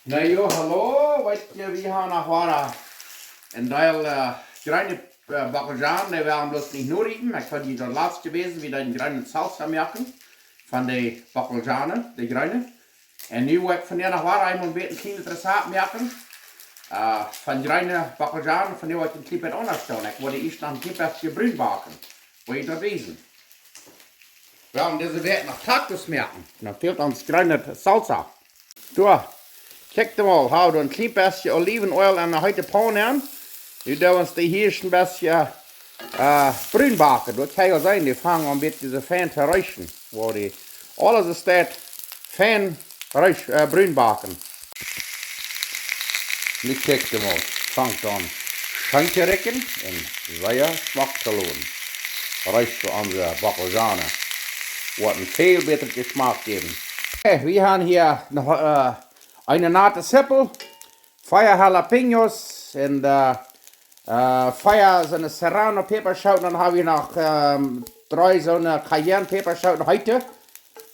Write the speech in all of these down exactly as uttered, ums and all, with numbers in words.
Na jo, hallo, weet jie, wie haben noch wada een Deel, äh, jreene, äh, Bockelzhonen, dee wie haben bloos nich noräden. Ekj haud jie daut latst jewäsen, wie dee jreene Salsa moaken. Von de Bockelzhonen, de jreene. Un nu woa ekj vondoag noch wada eemol een bät een kjlienet Rezept moaken. Äh, von jreene Bockelzhonen, vondoag woa ekj een kjlien bät aundasch doonen. Ekj woa dee ieescht noch een kjlien bät brun backen. Woa ekj daut wiesen. Well, un dise woa wie noch Tacos moaken. Dan fält ons jreene Salsa. Doa, kjikj mol, hab wie een kjlien bät Olivenöl aun de heete Paun aun. Nu doo wie ons dee hia een bät, äh, brun backen. Daut kaun jie seenen, dee fangen aun een bät soo fein to reeschen. Woa dee aules es daut fein reesch-, äh, brun backen. Nu kjikj mol, fangt aun scheen to rikjen un sea schmock to loten. Reesch fa onse Bockelzhonen. Woat een väl bätren Jeschmack jäwen. Okay, wie haben hia noch, äh, eene natte Sippel, vea Jalapeños un, äh, äh, vea soone Serrano Päpaschooten. Dan hab wie noch, ähm, dree soone Cayenne Päpaschooten heete.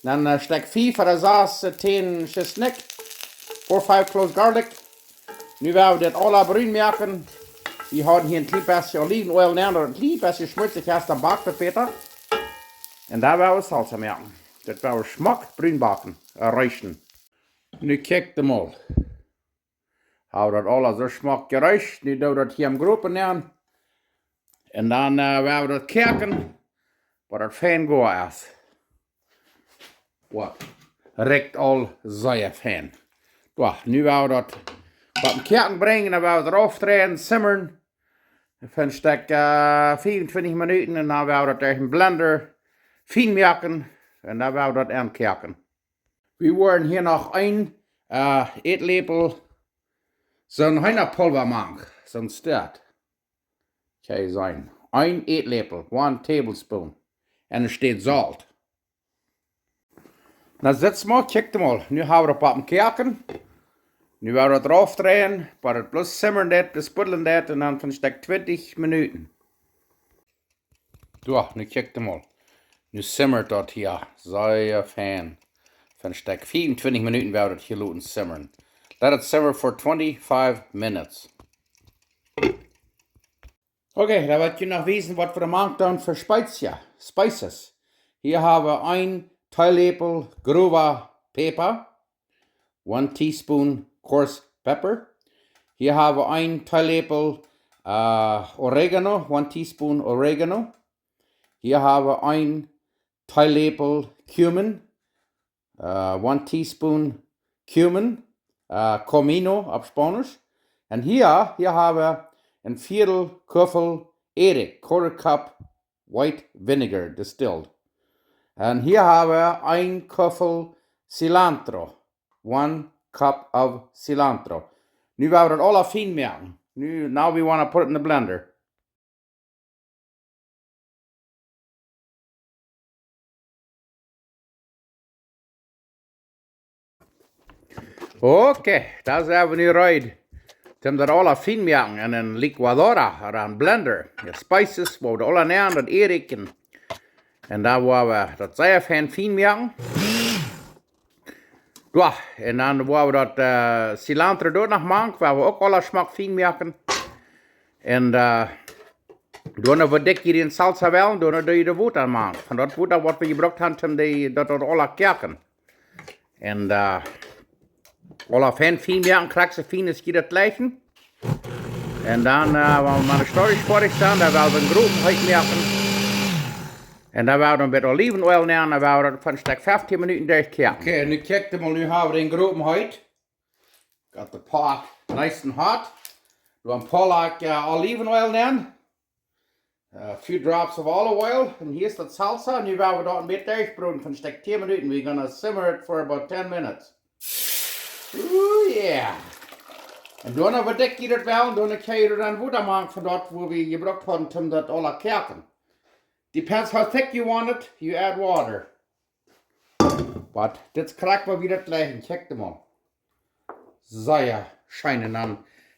Dan, äh, Stekj fiew ooda sas, äh, Tieen Schisnikj. Four, five cloves garlic. Nu woa wie dit aules brun moaken. Wie haben hia een kjlien bät Olivenöl aun, daut een kjlien bät schmutzich es, dan backt et bäta. Un dan woa wie Salsa moaken. Daut woa wie schmock brun backen, äh, reeschen. Nu kjikj mol. Hab wie daut aules soo schmock jereescht. Nu doo wie daut hia em Gropen aun. Un dan, äh, woa wie daut koaken, waut daut fein goa es. Waut? Rikjt aul sea fein. Doa, nu woa wie daut opp dän Koaken brinjen, dan woa wie daut rauf dreien, simmern. Fa een Stekj, äh, fiefuntwintich Minuten un dan woa wie daut derch dän Blender fein moaken un dan woa wie daut aunkoaken. Wie woaren hia noch een, äh, Ätläpel soon Heenapulva mank, soon Stekj. Kaun jie seenen. Een Ätläpel, one tablespoon. Un doa steit Solt. Na, sitst mol, kjikj mol. Nu hab wie daut opp dän Koaken. Nu woa wie daut rauf dreien, waut daut bloos simmern deit, bloos buddlen deit, un dan fa een Stekj twintich Minuten. Doa, nu kjikj mol. Nu simmert daut hia. Sea fein. Fa een Stekj fiefuntwintich Minuten woa wie daut hia loten simmern. Let it simmer for twenty-five minutes. Okay, dan well ekj junt noch wiesen, waut wie doa mank doonen fa Spezia, Spices. Hia hab wie een Teeläpel growa Päpa, one teaspoon coarse pepper. Hia hab wie een Teeläpel, äh, Oregano, one teaspoon Oregano. Hia hab wie een Teeläpel cumin, äh, one teaspoon cumin, äh, comino opp Spaunisch. Un hia, hia hab wie een Viedel Kuffel Ädikj, quarter cup white vinegar distilled. Un hia hab wie een Kuffel cilantro, one cup of cilantro. Nu woa wie daut aules fein moaken. Nu, now we wanna put it in the blender. Okay, dan sent wie nu reed, om daut aules fein moaken en eene licuadora ooda een blender. De Spices, woa wie aules nämen, daut Ädikj. Un dan woa wie daut sea fein, fein moaken. Jo, un dan woa wie daut, äh, cilantro doa noch mank, woa wie uk aules schmock fein moaken. Un, äh, dan woa wie dikj hia en Salsa wellen, dan doo wie de Wota mank. Von daut Wota, waut wie jebrukt haben, om dee, daut, daut aules koaken. Un, äh, aules fein, fein moaken, krakjt soo fein aus jie daut jleichen. Un dan, äh, wan wie met de Storch foadich sent, dan woa wie een Gropen heet moaken. Un dan woa wie een bät Olivenöl nämen, dan woa wie daut fa een Stekj feftieen Minuten derchkoaken. Okay, nu kjikj mol, nu hab wie dän Gropen heet. Got the pot nice and hot. Dan poa Liter, äh, Olivenöl nämen. A few drops of olive oil. Un hia es daut Salsa. Nu woa wie daut een bät derchbroden fa een Stekj tieen Minuten. We're gonna simmer it for about ten minutes. Ooh, yeah. Un dan, wan jie daut wellen, dan kjenn jie dan Wota mank von daut, waut wie jebrukt haben, om daut aules koaken. Depends how thick you want it, you add water. But dit es krakjt, waut wie daut jleichen. Kjikj mol. Sea scheen. Un dan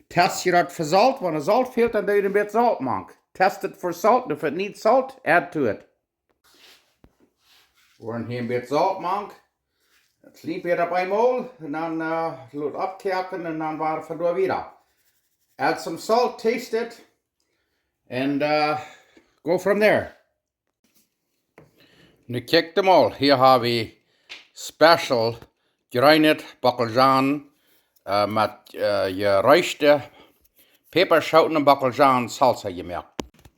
test jie daut fa Solt. Wan doa Solt fält, dan doo jie een bät Solt mank. Test it for salt. If it needs salt, add to it. Woaren hia een bät Solt mank. Daut lieet opp eemol un dan uh, lot oppkoaken un dan wada von doa wieda. Add some salt, taste it, and uh, go from there. Nu kjikjt mol, hia hab wie special jreene Bockelzhonen uh, met uh, jereeschte Päpaschooten un Bockelzhonen Salsa jemoakt.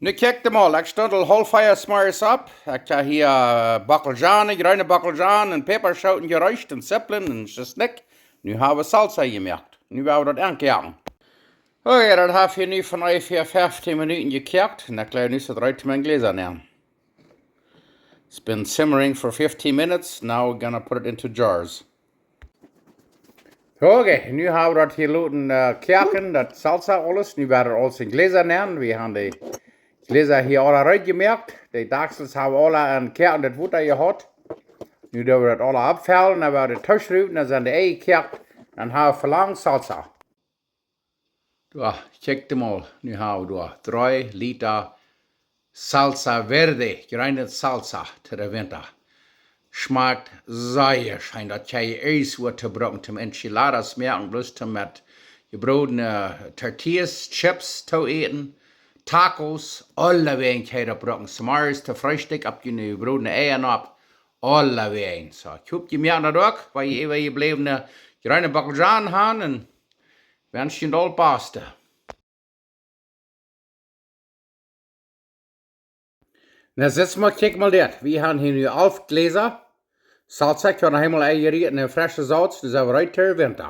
Nu kjikjt mol, ekj stunt aul haulf vea zemorjes opp. Ekj hab hia uh, Bockelzhonen, jreene Bockelzhonen un Päpaschooten jereescht un Zippeln un Schisnikj. Nu hab wie Salsa jemoakt. Nu woa wie daut aunkoaken. Okay, daut haft hia nu von onjefäa feftieen Minuten jekoakt un ekj jleew nu es daut reed toom en Jläsa nämen. It's been simmering for fifteen minutes. Now we're gonna put it into jars. Okay, nu hab wie daut hia loten uh, koaken, daut Salsa aules. Nu woa wie aules en Jläsa nämen. Wie haben de Jläsa hia aula reed jemoakt. De Dakjsels hab wie aula aun koakendet Wota jehaut. Nu woa wie daut aula oppfellen, dan woa wie daut tooschruwen, dan sent de Eia koakt. Dan hab wie fa lang Salsa. Doa, kjikjt mol, nu hab wie doa dree Lita Salsa Verde, jreene Salsa to de Winta. Schmakjt sea scheen, daut kjenn jie uk waut to brucken toom Enchiladas moaken, bloos toom met jebrodne Tortillas, Chips to äten, Tacos, aulawäajen kjenn jie daut brucken. Zemorjes to Freestikj opp june jebrodne Eia nopp, aulawäajen. So, ekj hop jie moaken daut uk, wiels jie äwajebläwne jreene Bockelzhonen haben un wensch junt daut baste. Na, sitst mol, kjikj mol dit. Wie haben hia nu alf Jläsa Salsa, ekj hab noch eemol enjerieet en fresche Saus, dan sent wie reed fa Winta.